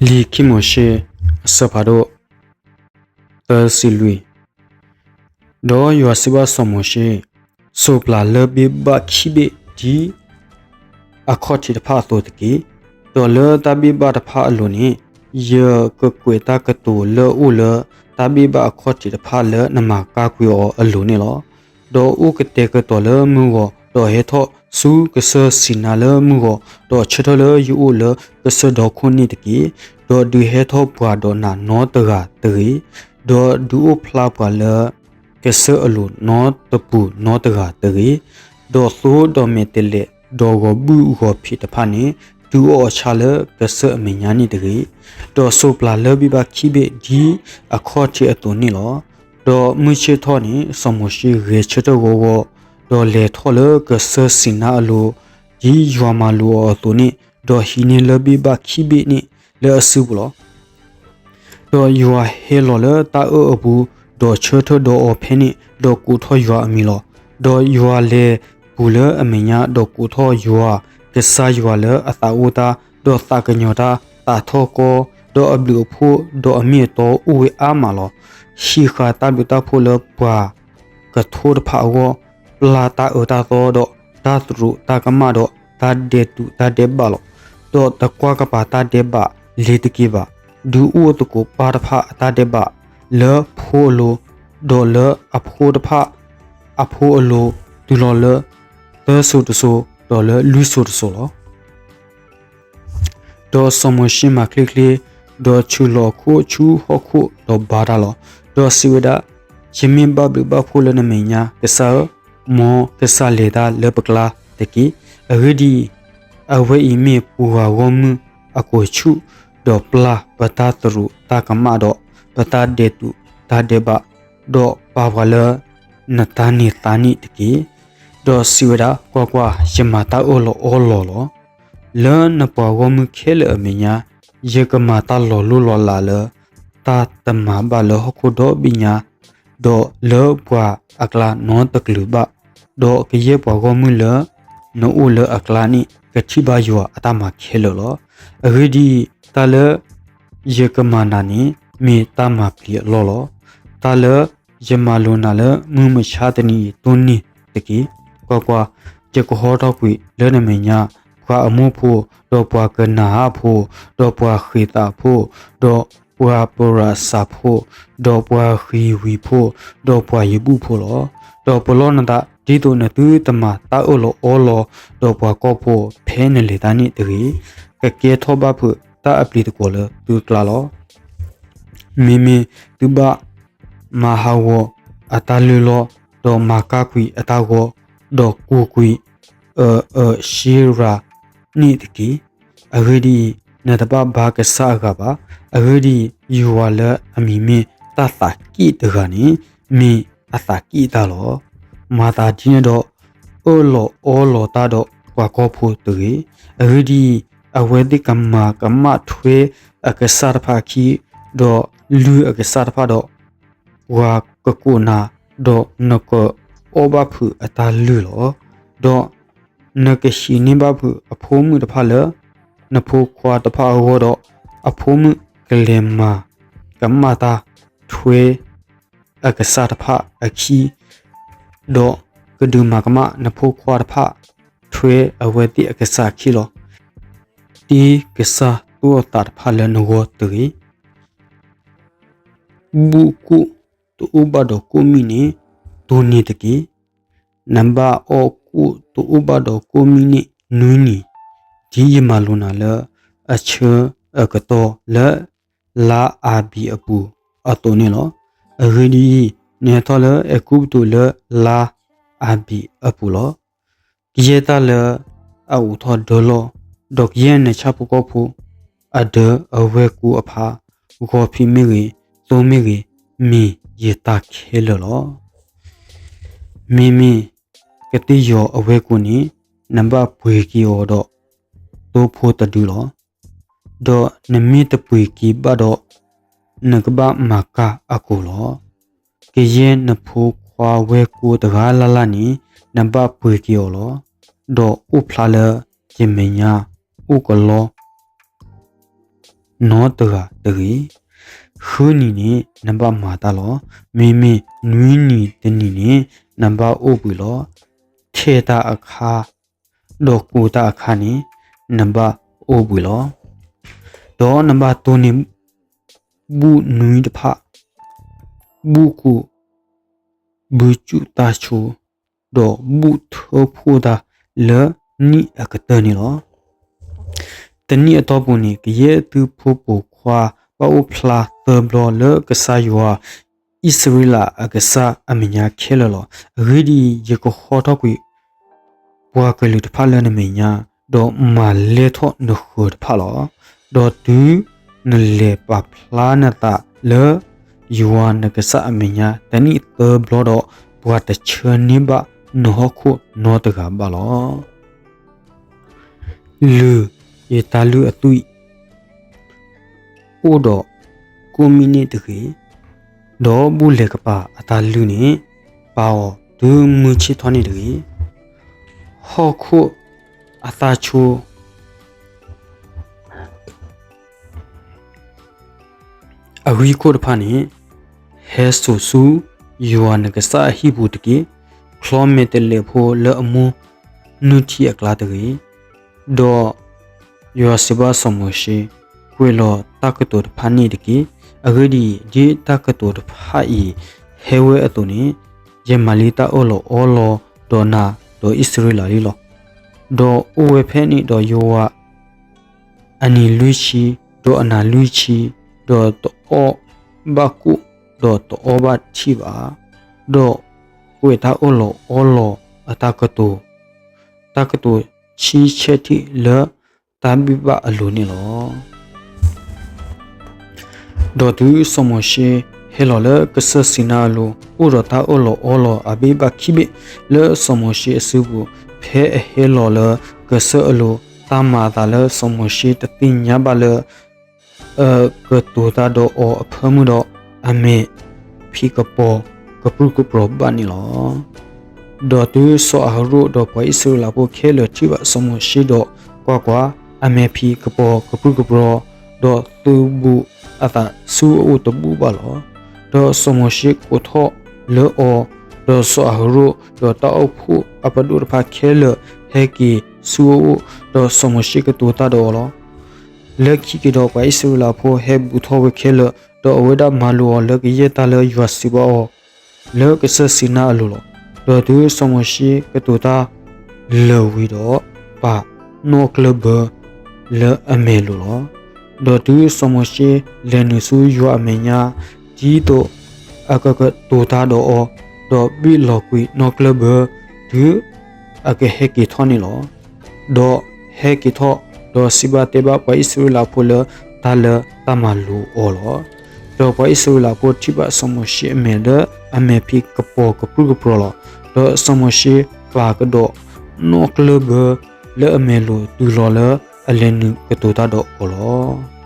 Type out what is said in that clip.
လံာ်ခံမိၤၡ့ အဆၢဖးဒိၣ် သၢဆံလွံၢ်. ဒီးယွၤစံးဘၣ်စီၤမိၤၡ့, စိးပျၤလၢဘ့ၣ်ဘၣ်ခံဘ့ၣ်ဒ်အခီၣ်ထံးတဖၣ်အသိးတက့ၢ်. ဒီးလၢတၢ်ဘ့ၣ်ဘၣ်တဖၣ်အလိၤန့ၣ်, ယကကွဲးတၢ်ကတိၤလၢအအိၣ်လၢတၢ်ဘ့ၣ်ဘၣ်အခီၣ်ထံးတဖၣ်လၢနမၤကါကွံာ်အီၤအလိၤန့ၣ်လီၤ. ဒီးအိၣ်ကတဲာ်ကတီၤလၢမုၢ်ဂီၤ, ဒီးဟဲထီၣ်ဆူကစၢၢ်စံၤနါလၢမုၢ်ဂီၤ, ဒီးဆၢထၢၣ်လၢယအိၣ်လၢကစၢၢ်ဒီခိၣ်န့ၣ်တက့ၢ်. ဒီးဒုးဟဲထီၣ်ပှၤဒီးနၤနီတဂၤတဂ့ၤ, ဒီးဒုးအိၣ်ဖျါပှၤလၢကစၢၢ်အလိၤနီတပူၤနီတဂၤတဂ့ၤ, ဒီးသိဒီးမဲာ်တဲးလဲး, ဒီးဂီၤဘုၣ်ဂီၤဖံးတဖၣ်န့ၣ်, တုၤအီၣ်အီၤဆါလၢကစၢၢ်အမဲာ်ညါန့ၣ်တဂ့ၤ. ဒီးစိးပျၤလၢဘ့ၣ်ဘၣ်ခံဘ့ၣ်ဒ်အခီၣ်ထံးအသိးန့ၣ်လီၤ. ဒီးမုၢ်ဆ့ၣ်ထီၣ်န့ၣ်, စီၤမိၤၡ့ဂဲၤဆၢထၢၣ်ဂီၤဂီၤ, ဒီးလဲၤထီၣ်လၢကစၢၢ်စံၤနါအလိၤ, ဒ်ယွၤမၤလိာ်အီၤအသိးန့ၣ်, ဒီးဟံးန့ၢ်လၢဘ့ၣ်ဘၣ်ခံဘ့ၣ်န့ၣ်လၢအစုပူၤလီၤ. ဒီးယွၤဟဲလီၤလၢတၢ်အၢၣ်အပူၤ, ဒီးဆၢထၢၣ်ဒီးအီၤဖဲန့ၣ်, ဒီးကိးထီၣ်ယွၤအမံၤလီၤ. ဒီးယွၤလဲၤပူၤလၢအမဲာ်ညါ, ဒီးကိးထီၣ်ယွၤ, ကစၢ်ယွၤလၢအသးအိၣ်တၢ်, ဒီးသးကညီၤတၢ်, သးထီၣ်ကီ, ဒီးအဘျုးအဖှိၣ်, ဒီးအမ့ၢ်အတီအိၣ်ဝဲအါမးလီၤ. ဟံးဃာ်တၢ်ဘျုးတၢ်ဖှိၣ်လၢပှၤကထိတဖၣ်အဂီၢ်, ပျၢ်တၢ်အၢတၢ်သီ, ဒီးတၢ်သရူးတၢ်ကမၣ်, ဒီးတၢ်ဒဲးတူးတၢ်ဒဲးဘးလီၤ. ဒီးတကွၢ်ကပၤတၢ်ဒဲးဘးလ့ၤတက့ၢ်ဘၣ်. ဒုးအိၣ်သကိးပၢ်တဖၣ်အတၢ်ဒဲးဘးလၢဖိအလိၤ, ဒီးလၢအဖိတဖၣ်အဖိအလိၤ, တုၤလီၤလၢသၢစိၤတစိၤ, ဒီးလၢလွံၢ်စိၤတစိၤလီၤ. ဒီးစီၤမိၤၡ့မၤချ့ချ့, ဒီးဆူၣ်လီၤအခိၣ်ဆူဟီၣ်ခိၣ်ဒီးဘါတၢ်လီၤ. ဒီးစံးဝဲဒၣ်, ယမ့ၢ်ဘၣ်ဘျုးဘၣ်ဖှိၣ်လၢနမဲာ်ညါ, ကစၢ်ဧၢ, မ်ကစၢ်လဲၤတၢ်လၢပကျါတက့ၢ်. အဂ့ၢ်ဒ်အံၤ, အဝဲအံၤမ့ၢ်ပှၤဂီၢ်မုၢ်အကိာ်ဆူၣ်, ဒီးပျၢ်ပတၢ်သရူးတၢ်ကမၣ်, ဒီးပတၢ်ဒဲးတူးတၢ်ဒဲးဘး, ဒီးပာ်ပှၤလၢနတၢ်န့ၢ်သါန့ၣ်တက့ၢ်. ဒီးစံးဝဲဒၣ်, ကွၢ်ကွၢ်, ယမၤတၢ်အၢၣ်လီၤအီလီၤလီၤ. လၢနပှၤဂီၢ်မုၢ်ခဲလၢာ်အမဲာ်ညါ, ယကမၤတၢ်လီၤလိၢ်လီၤလးလၢ တၢ်တမၤဘၣ်လၢဟီၣ်ခိၣ်ဒီဘ့ၣ်ညါ, ဒီးလၢပှၤအကျါနီတကလုာ်ဘၣ်. ဒီးကယဲၢ်ပှၤဂီၢ်မုၢ်လၢနအိၣ်လၢအကျါန့ၣ် ကထံၣ်ဘၣ်ယွၤအတၢ်မၤခဲလၢာ်လီၤ. အဂ့ၢ်ဒ်အံၤ, တၢ်လၢယကမၤနၤန့ၣ် မ့ၢ်တၢ်မၤပျံၤအလီၢ်လီၤ. တၢ်လၢယမၤလိာ်နၤလၢမုၢ်မဆါတနံၤအံၤ တိၢ်န့ၢ်တက့ၢ်. ကွၢ်ကွၢ်, ယကဟီထီၣ်ကွံာ်လၢနမဲာ်ညါ ပှၤအမိၢ်ဖိ, ဒီးပှၤကနၤအၣ်ဖိ, ဒီးပှၤဃ့ၤသးဖိ, ဒီးပှၤပရးစးဖိ, ဒီးပှၤဃံၤဝံၤဖိ, ဒီးပှၤယဘူၣ်ဖိလီၤ. ဒီးပလီၢ်နသး ဒ်သိးနသုတမၤတၢ်အၢၣ်လီၤအီလီၤဒီးပှၤကီၢ်ဖိ ဖဲနလဲၤတၢ်န့ၣ်တဂ့ၤ. ကကဲထီၣ်ဘၣ်ဖုးတၢ်အပျံၤသကွီၤလၢသုကျါလီၤ. မ့မ့ၢ်သုဘၣ်မၤဟးဂီၤအတၢ်လုၢ်လီၢ်, ဒီးမၤကၢ်ကွံာ်အတၢ်ဂီၤ, ဒီးကူးကွံာ် အၢအၢၡ့ရၤန့ၣ်တက့ၢ်. အဂ့ၢ်ဒ်အံၤ, နတဘၣ်ဘါကစၢ်အဂၤဘၣ်. အဂ့ၢ်ဒ်အံၤ, ယွၤလၢအမံၤမ့ၢ်တၢ်သးက့ၣ်တဂၤန့ၣ် မ့ၢ်အသးက့ၣ်တၢ်လီၤ. မၤသးဒ်န့ၣ်ဒီး အၢၣ်လီၤအီလီၤတၢ်ဒီးပှၤကီၢ်ဖိတဂ့ၤ. အဂ့ၢ်ဒ်အံၤ, အဝဲသ့ၣ်ကမၤကမၣ်ထွဲအကစၢ်တဖၣ်အခံ, ဒီးလုၢ်အကစၢ်တဖၣ်ဒီး ပှၤကကိးနၤ, ဒီးနကအီၣ်ဘၣ်ဖုးအတၢ်လုၢ်လီၤ. ဒီးနကဟံးန့ၢ်ဘၣ်ဖုးအဖိမုၣ်တဖၣ်လၢနဖိခွါတဖၣ်အဂီၢ်ဒီး, အဖိမုၣ်ကလဲၤမၤကမၣ်တၢ်ထွဲအကစၢ်တဖၣ်အခံ, ဒီးကဒုးမၤကမၣ်နဖိခွါတဖၣ်ထွဲအဝဲသ့ၣ်အကစၢ်အခံလီၤ. တ့ကစၢ်သူၣ်အသးတဖၣ်လၢနဂီၢ်တဂ့ၤ. ဘူၣ်ကိၣ်တအိၣ်ဘၣ်ဒီးကိၣ်မံၣ်န့ၣ် တိၢ်န့ၢ်တက့ၢ်. နဘၣ်အီၣ်ကိၣ်တအိၣ်ဘၣ်ဒီးကိၣ်မံၣ်န့ၣ်နွံနံၤ, ဒ်ယမၤလိာ်နၤလၢအဆၢအကတီၢ်လၢလါအၤဘံးအပူၤအသိးန့ၣ်လီၤ. အဂ့ၢ်ဒ်အံၤ, နဟဲထီၣ်လၢအဲၤကူပတူးလၢလါအၤဘံးအပူၤလီၤ. ကယဲၢ်တၢ်လၢအအိးထီၣ်ဒၢလီၢ်, ဒီးကယဲၢ်နဆၣ်ဖိကီၢ်ဖိအဒၢအဝဲၢ်ကိအဖီ, ဂီၤဖံးမ့ၢ်ဂ့ၤ, သိမ့ၢ်ဂ့ၤ, မ့ၢ်ယတၢ်ခဲလၢာ်လီၤ. မ့မ့ၢ်ကသ့ၣ်ယီၤအဝဲၢ်ကိန့ၣ် နဘၣ်ပှ့ၤက့ၤအီၤဒီးသိဖိတဒုလီၤ. ဒီးနမ့ၢ်တပှ့ၤက့ၤဘၣ်ဒီး, နကဘၣ်မၤကၢ်အကိာ်လီၤ. ကယဲၢ်နဖိခွါဝဲၢ်ကိတဂၤလၢ်လၢ်န့ၣ် နဘၣ်ပှ့ၤက့ၤအီၤလီၤ. ဒီးအိၣ်ဖျါလၢယမဲာ်ညါအိၣ်ကလီ နီတဂၤတဂ့ၤ. ဃုနံၤန့ၣ်နဘၣ်မၤတၢ်လီၤ. မ့မ့ၢ်နွံနံၤတနံၤန့ၣ် နဘၣ်အိၣ်ဘှံးလီၤ. ထဲးတၢ်အခါ ဒီးကိးတၢ်အခါန့ၣ် နဘၣ်အိၣ်ဘှံးလီၤ. ဒီးနဘၣ်တိၢ်န့ၢ် ဘူၣ်နွံတဖၣ်, ဘူၣ်ကိး ဘုကၠူၣ်တၢ်ဆိ, ဒီးဘူၣ်ထၢဖှိၣ်တၢ်လၢနံၣ်အကတၢၢ်န့ၣ်လီၤ. တနံၣ်အတီၢ်ပူၤန့ၣ် ကယဲၢ်သုဖိပိာ်ခွါ ဘၣ်အိၣ်ဖျါသၢဘျီလၢကစၢ်ယွၤ အံၣ်စရ့လးအကစၢ်အမဲာ်ညါခဲလၢာ်လီၤ. အဂ့ၢ်ဒ်အံၤ, ယကဟီထီၣ်ကွံာ် ပှၤကလုာ်တဖၣ်လၢနမဲာ်ညါ, ဒီးမၤလဲၢ်ထီၣ်နဃၢၤတဖၣ်လီၤ. ဒီးတုၤနလဲၤပာ်ဖျါနသးလၢ ယွၤနကစၢ်အမဲာ်ညါတနံၣ်သၢဘျီဒီး, ပှၤတဆၢန့ၢ်ဘၣ်နဟီၣ်ခိၣ်နီတဂၤဘၣ်လီၤ. လုၢ်ယတၢ်လုၢ်အသွံၣ်, အိၣ်ဒီးကိၣ်မံၣ်န့ၣ်တဂ့ၤ. ဒီးဘူၣ်လဲၤကပၤအတၢ်လုၢ်န့ၣ် ပာ်အီၤတုၤမုၢ်ဆ့ၣ်ထီၣ်န့ၣ်တဂ့ၤ. ဟီၣ်ခိၣ်အသၣ်ဆိ အဂံၢ်ခိၣ်တဖၣ်န့ၣ် ဟဲစိာ်ဆူယွၤနကစၢ်အဟံၣ်ပူၤတက့ၢ်. ချီမဲာ်တဲးလဲးဖိလၢအမူနုၢ်ထံအကျါတဂ့ၤ. ဒီးယွၤစံးဘၣ်စီၤမိၤၡ့, ကွဲးလီၤတၢ်ကတိၤတဖၣ်န့ၣ်တက့ၢ်. အဂ့ၢ်ဒ်အံၤ, ဒ်တၢ်ကတိၤတဖၣ်အံၤဟဲဝဲအသိးန့ၣ်, ယမၤလံတၢ်အၢၣ်လီၤအီလီၤဒီးနၤဒီးအံၣ်စရ့လးလံလီၤ. ဒီးအိၣ်ဝဲဖဲန့ၣ်ဒီးယွၤဝဲ အနံၤလွံၢ်ဆံ, ဒီးအနၤလွံၢ်ဆံ, ဒီးတအီၣ်ဘၣ်ကိၣ်, ဒီးတအီၣ်ဘၣ်ထံၣ်ဘၣ်, ဒီးကွဲးတၢ်အၢၣ်လီၤအီလီၤအတၢ်ကတိၤ, တၢ်ကတိၤဆံဆဲၣ်ထံၣ်လၢတၢ်ဘံၣ်ဘၣ်အလိၤန့ၣ်လီၤ. ဒီးတုၤစီၤမိၤၡ့ဟဲလီၤလၢကစၢၢ်စံၤနါအလိၤ, အိၣ်ဒီးတၢ်အၢၣ်လီၤအီလီၤအဘ့ၣ်ဘၣ်ခံဘ့ၣ်လၢစီၤမိၤၡ့အစုပူၤ, ဖဲအဟဲလီၤလၢကစၢၢ်အလိၤ, တၢ်မၤအသးလၢစီၤမိၤၡ့တသ့ၣ်ညါဘၣ်လၢ အကတိၤတၢ်ဒီးအီၤအဖၢမုၢ်ဒီး, အမဲာ်ဖံးကပီၤကပြုၢ်ကပြီၤဘၣ်န့ၣ်လီၤ. ဒီးတုၤစီၤအၤဟရိၣ်ဒီးပှၤအံၣ်စရ့လးဖိခဲလၢာ်ထံၣ်ဘၣ်စီၤမိၤၡ့ဒီး, ကွၢ်ကွၢ်, အမဲာ်ဖံးကပီၤကပြုၢ်ကပြီၤ, ဒီးသုးဘူးအသးဆူအအိၣ်တဘူးဘၣ်လီၤ. ဒီးစီၤမိၤၡ့ကိးထီၣ်လၢအီၤ, ဒီးစီၤအၤဟရိၣ်, ဒီးတၢ်အိၣ်ဖှိၣ်အပဒိၣ်တဖၣ်ခဲလၢာ်ဟဲက့ၤဆူအအိၣ်, ဒီးစီၤမိၤၡ့ကတိၤတၢ်ဒီးအီၤလီၤ. လၢခံက့ၤဒီးပှၤအံၣ်စရ့လးဖိဟဲဘူးထီၣ်ဝဲခဲလၢာ်, ဒီးအဝဲဒၣ်မၤလိာ်အီၤလၢကယဲၢ်တၢ်လၢယွၤစံးဘၣ်အီၤ လၢကစၢၢ်စံၤနါအလိၤလီၤ. ဒီးတုၤစီၤမိၤၡ့ကတိၤတၢ်လၢာ်ဝံၤဒီး, ပာ်နီၣ်ကျၢၢ်ဘၢလၢအမဲာ်လိၤလီၤ. ဒီးတုၤစီၤမိၤၡ့လဲၤနုာ်ဆူယွၤအမဲာ်ညါ, ဒ်သိးအကကတိၤတၢ်ဒီးအီၤ, ဒီးဘ့ၣ်လီၤကွံာ်နီၣ်ကျၢၢ်ဘၢ, တုၤအကဟဲက့ၤထီၣ်န့ၣ်လီၤ. ဒီးဟဲက့ၤထီၣ်, ဒီးစံးဘၣ်တဲဘၣ်ပှၤအံၣ်စရ့လးဖိလၢတၢ်လၢတၢ်မၤလိာ်အီၤလီၤ. ဒီးပှၤအံၣ်စရ့လးဖိထံၣ်ဘၣ်စီၤမိၤၡ့အမဲာ်လၢအမဲာ်ဖံးကပီၤကပြုၢ်ကပြီၤလီၤ. ဒီးစီၤမိၤၡ့ပာ်ကဒီးနီၣ်ကျၢၢ်ဘၢလၢအမဲာ်လိၤတုၤလီၤလၢအလဲၤနုာ်ကတိၤတၢ်ဒီးအီၤလီၤ.